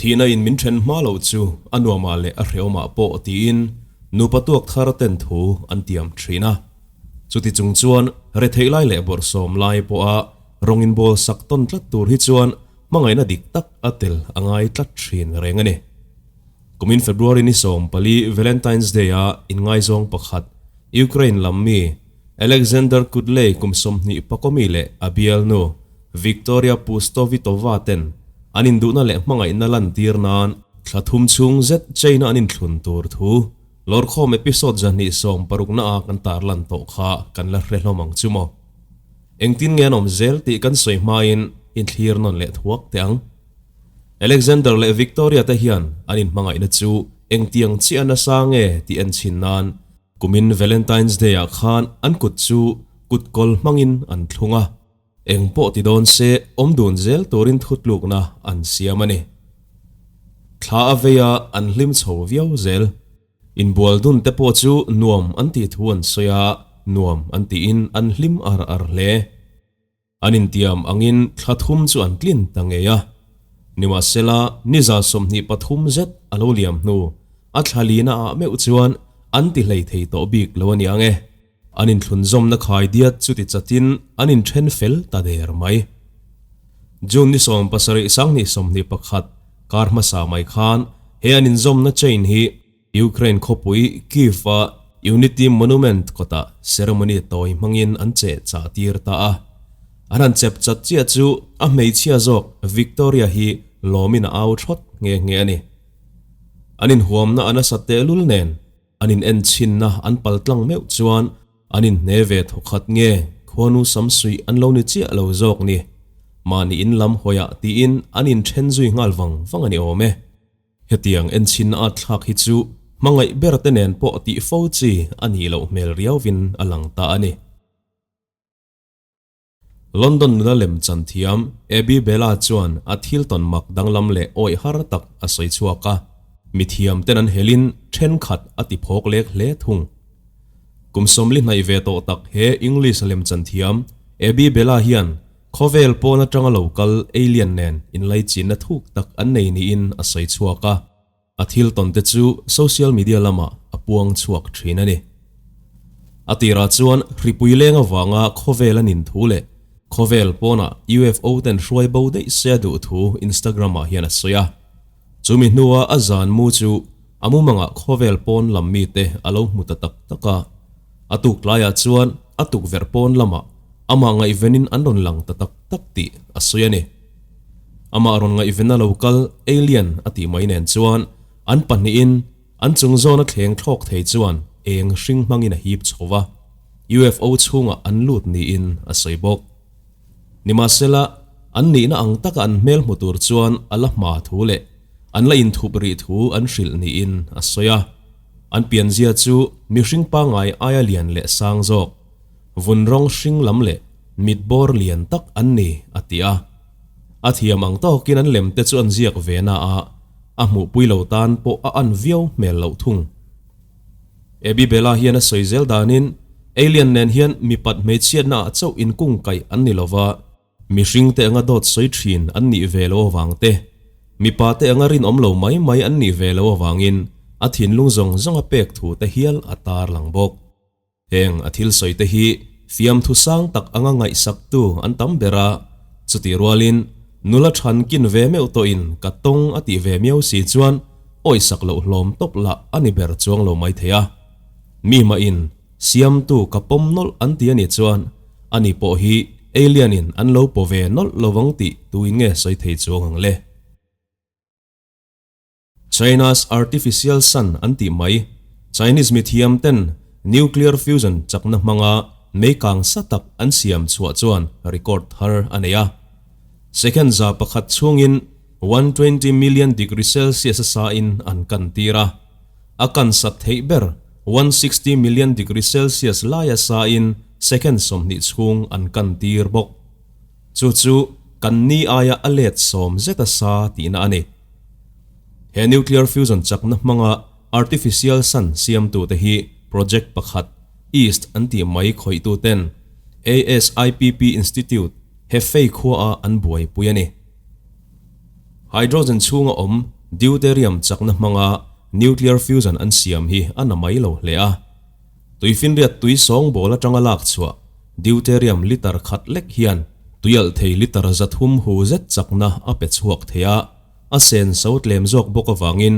Thihna in min then hma loh chu a nuamah leh a hrehawmah pawh tiin nupa tuak thar ten thu an tiam thin a. Chuti chung chuan retheih lai leh bawrhsawm lai pawha rawng inbawl sak tawn tlat tur hi chuan hmangaihna dik tak a tel a ngai tlat thin reng a ni. Kumin February ni 14 Valentine's Day a inngaizawng pakhat Ukraine lam mi Alexander Kudley kum 20 pakomi leh a bialnu Victoria Pustovitova ten an induhna leh hmangaihna lantir nan thla thum chhung zet chain-a an inthlun tur thu Lawrkhawm episode 260 na a kan tar lan tawh kha kan la hre hlawm ang chu maw. Engtin nge an awm zel tih kan sawi hmain inthlir nawn leh thuak teh ang. Alexander leh Victoria te hian an inhmangaihna chu engtiang chiah nasa nge tih en chhin nan kumin Valentine's Day ah khan an kut chu kutkawl hmangin an thlung a. Eng pawh ti dawn se awm dun zel turin thutlukna an siam a ni. Thla a vei a, an hlim chho viau zel. Inbual dun te pawh chu nuam an tih thu an sawi a, nuam an tiin an hlim ar ar hle. An intiam angin thla thum chu an tlin ta ngei a. Nimahsela, ni 23 zet a lo liam hnu, a thla lina ah meuh chuan an ti hlei thei tawh bik lo a ni ang e. An inthlunzawmna khai diat chuti chatin an inthen fel ta der mai. June ni 70 2021 kar hmasa mai khan he an inzawmna chain hi Ukraine khawpui Kyiv-a Unity Monument kawtah ceremony tawi hmangin an cheh chah tir ta a. An han chep chat chiah chu a hmeichhia zawk Victoria hi lawmin a au thawt nghe nghe a ni. An inhuamna a nasa tehlul nen An in en chhinna an pal tlang meuh chuan an in hne ve thawkhat nge khuanu samsuih an lo ni chiah lo zawk ni. Mahni in lam hawiah tiin an in then zui nghal vang vang a ni awm e. Hetiang en chhinna at thlak hi chu hmangaih ber te nen pawh tih fo chi a nih loh hmel riauvin a lang ta a ni. London nula lem chan thiam Abby Bella chuan a thil tawn mak danglam leh awih har tak a sawi chhuak a, mithiam ten an helin thenkhat a ti phawk lek hle thung. Kum 40 hnaih ve tawh tak he English lem chan thiam Abby Bella hian khawvel pawn atanga lo kal alien nen inlaichinna thuk tak an nei niin a sawi chhuak a. A thil tawn te chu social media lamah a puang chhuak thin a ni. A tirah chuan hripui leng avanga khawvel a nin thu leh khawvel pawnah UFO ten hruai bo daih se a duh thu Instagram ah hian a sawi a. Chumi hnua a zan mu chu a mumangah khawvel pawn lam mite a lo hmu ta tak tak a. A tuk tlaiah chuan a tukverh pawn lamah amah ngaihvenin an rawn lang ta tak tak tih a sawi a ni. Amah rawn ngaihven a lo kal alien a tih mai nen chuan an pahnihin an chung zawn a thleng thlawk thei chuan eng hring hmangin a hip chho va, UFO chhungah an lut niin a sawi bawk. Nimahsela, an nihna ang taka an hmel hmu tur chuan a la hma thu leh an la inthup rih thu an hrilh niin a sawi a. An pianzia chu mihring pangngai aia lian leh sang zawk, vun rawng hring lam leh mit bawr lian tak an ni, a ti a. A thiam ang tawkin an lem te chu an ziak ve na a, a hmuhpui lo tan pawh a an viau hmel loh thung. Abby Bella hian a sawi zel danin, Alien nen hian mipat hmeichhiatna ah chauh inkung kaih an ni lova, mihring te anga dawt sawi thin an nih ve lo avang te, mipa te anga rinawm lo mai mai an nih ve lo avangin a thinlung zawng zawng a pek thu te hial a tarlang bawk. Heng a thil sawi te hi fiamthu sang tak anga ngaihsaktu an tam ber a, chutih rualin nula than kin ve meuh tawhin ka tawng a tih ve miau si chuan awisak loh hlawm tawp lah a ni ber chuang lo mai thei a. Mi mahin siamtu ka pawm nawlh an ti a nih chuan ani pawh hi alien in an lo paw ve nawlh lovang tih tuin nge sawi thei chuang ang le? China's artificial sun an tih mai, Chinese mithiam ten nuclear fusion chakna hmanga meikang sa tak an siam chhuah chuan record thar a nei a. Second 100 chhungin 120 million degree Celsius a sa in an kan tir a. A kan sat theih ber 160 million degree Celsius laia sa in second 20 chhung an kan tir bawk. Chu chu kan ni aia a let 10 zeta sa tihna a ni. He nuclear fusion chakna hmanga artificial sun siamtu te hi project pakhat East an tih mai khawihtu ten ASIPP Institute Hefei khua a an buaipui a ni. Hydrogen chhunga awm Deuterium chakna hmanga nuclear fusion an siam hi a na mai lo hle a. Tuifinriat tui sawngbawl atanga lak chhuah deuterium litre khat lek hian tuialh thei litre 300 hu zet chakna a pe chhuak thei a, a sen so tlem zawk bawk avangin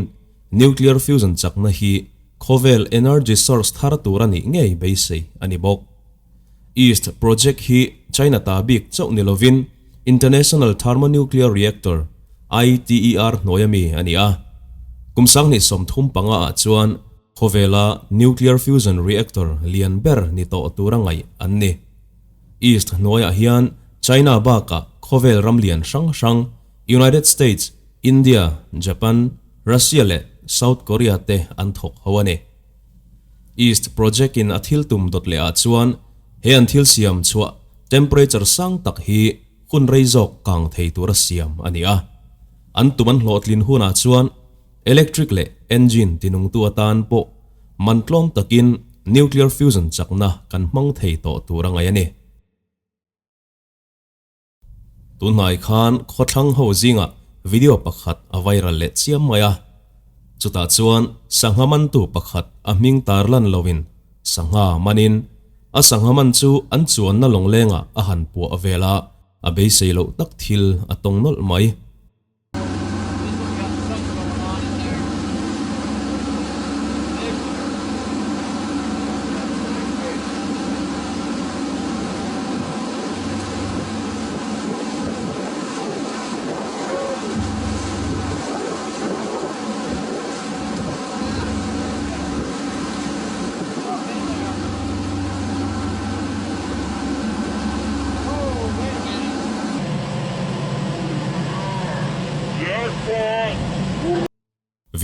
nuclear fusion chakna hi khawvel energy source thar tur a nih ngei beisei a ni bawk. East Project hi China ta bik chauh ni lovin International Thermonuclear Reactor, ITER, hnuaia mi a ni a. Kum 2035 ah chuan khawvela nuclear fusion reactor lian ber ni tawh tura ngaih an ni. East hnuaiah hian China bakah khawvel ram lian hrang hrang United States, India, Japan, Russia leh South Korea te an thawk ho a ni. East Project in a thil tum dawt leh ah chuan he an thil siam chhuah temperature sang tak hi hun rei zawk kang thei tura siam a ni a. An tum an hlawhtlin hunah chuan electric leh engine tinungtu atan pawh man tlawm takin nuclear fusion chakna kan hmang thei tawh tur a ngaih a ni. Tunhnai khan khawthlang ho zingah video pakhat a viral leh chiam mai a, chutah chuan sangha mantu pakhat a hming tarlan loin sangha manin a sangha man chu an chuanna lawnglengah a han puah vel a, a beisei loh tak thil a tawng nawlh mai.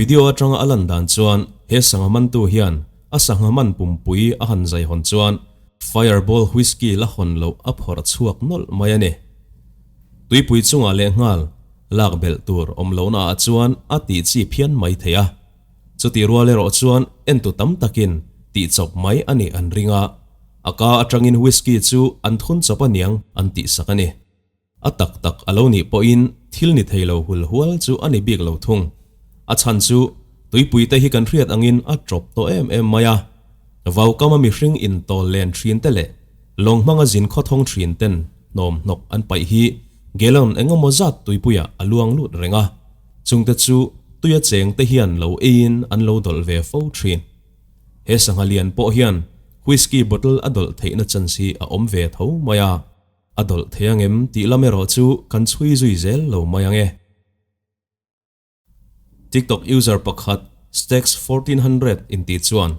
Video atanga a lan dan chuan he sangha mantu hian a sangha man pumpui a han zai hawn chuan Fireball Whisky la hawn loh a phawrh chhuak nawlh mai a ni. Tuipui chungah lehnghal lak belh tur awm lohna ah chuan a tih chi phian mai thei a. Chutih rual erawh chuan entu tam takin tih chawp mai a nih an ring a, a ka atangin whisky chu an thun chawp aniang an tih sak a ni. A tak tak a lo nih pawhin thil ni thei lo hul hual chu a ni bik lo thung. A chhan chu tuipui te hi kan hriat angin a tawp tawh em em mai a. Vaukama mihring intawl len thin te leh lawng hmanga zin khawthawng thin ten hnawm hnawk an paih hi gallon engemaw zat tuipuiah a luang lut reng a. Chungte chu tuia cheng te hian lo eiin an lo dawlh ve fo thin. He sangha lian pawh hian whisky bottle a dawlh theihna chance hi a awm ve tho mai a. A dawlh thei ang em tih lam erawh chu kan chhui zui zel lo mai ang e. TikTok user pakhat Stacks 1400 intih chuan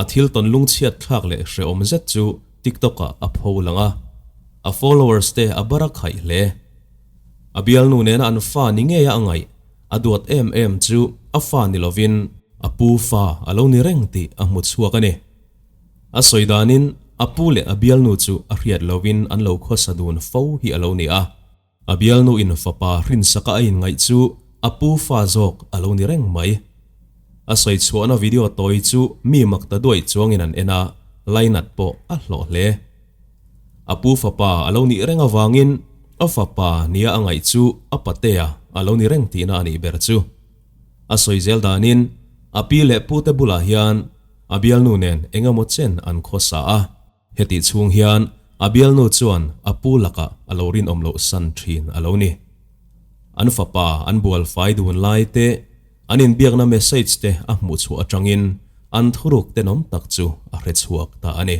a thil tawn lungchhiat thlak leh hrehawm zet chu TikTok ah a pho lang a, a followers te a bar a khaih hle. A bialnu nena an fa ni ngeia a ngaih a duat em em chu a fa ni lovin a pu fa a lo ni reng tih a hmu chhuak a ni. A sawi danin a pu leh a bialnu chu a hriat lovin an lo khawsa dun fo hi a lo ni a. A bialnu in fapa hrinsaka a inngaih chu a pu fa zawk a lo ni reng mai. A sawi chhuahna video tawi chu mi mak ta duaih chuangin an en a, lainat pawh a hlawh hle. A pu fapa a lo nih reng avangin a fapa nia a ngaih chu a patea a lo ni reng tihna a nih ber chu. A sawi zel danin a pi leh pute bulah hian a bialnu nen eng emaw chen an khawsa a, hetih chhung hian a bialnu chuan a pu lakah a lo rinawm loh san thin a lo ni. An fapa an bual fai dun lai te, an inbiakna message te a hmuh chhuah atangin an thuruk tenawm tak chu a hre chhuak ta a ni.